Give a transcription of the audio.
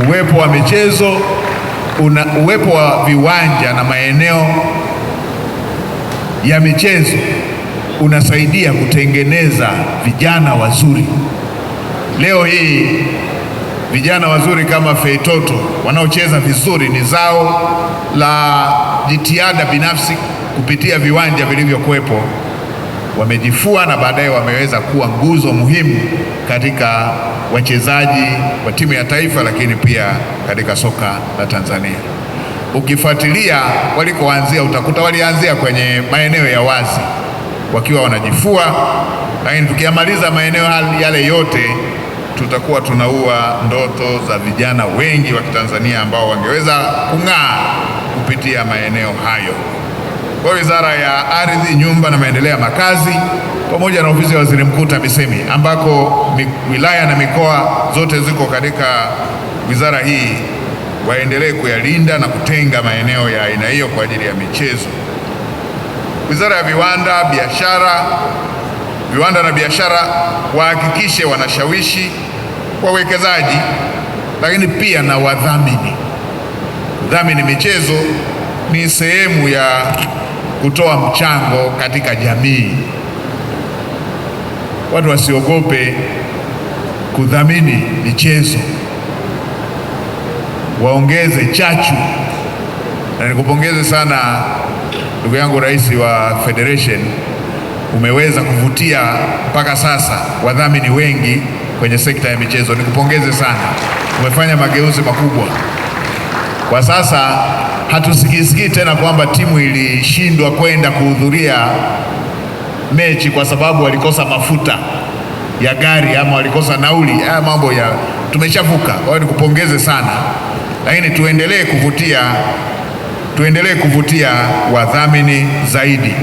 Uwepo wa michezo uwepo wa viwanja na maeneo ya michezo unasaidia kutengeneza vijana wazuri. Leo hii vijana wazuri kama Feitoto wanaocheza vizuri ni zao la jitihada binafsi kupitia viwanja vilivyokuwepo, wamejifua na baadaye wameweza kuwa nguzo muhimu katika wachezaji wa timu ya taifa, lakini pia katika soka la Tanzania. Ukifuatilia walikoanzia utakuta walianzia kwenye maeneo ya wazi wakiwa wanajifua, lakini tukiyamaliza maeneo yale yote tutakuwa tunaua ndoto za vijana wengi wa Kitanzania ambao wangeweza kung'aa kupitia maeneo hayo. Kwa Wizara ya Ardhi, Nyumba na Maendeleo ya Makazi pamoja na Ofisi ya Waziri Mkuu TAMISEMI, ambako wilaya na mikoa zote ziko katika wizara hii, waendelee kuyalinda na kutenga maeneo ya aina hiyo kwa ajili ya michezo. Wizara ya Viwanda, Biashara, Viwanda na Biashara wahakikishe wanashawishi wawekezaji, lakini pia na wadhamini. Kudhamini michezo ni sehemu ya kutoa mchango katika jamii. Watu wasiogope kudhamini michezo, waongeze chachu. Na nikupongeze sana ndugu yangu Rais wa Federation, umeweza kuvutia mpaka sasa wadhamini wengi kwenye sekta ya michezo. Nikupongeze sana, umefanya mageuzi makubwa. Kwa sasa hatusikisikii tena kwamba timu ilishindwa kwenda kuhudhuria mechi kwa sababu walikosa mafuta ya gari ama walikosa nauli. Haya mambo ya tumeshavuka. Kwa hiyo nikupongeze sana, lakini tuendelee kuvutia wadhamini zaidi.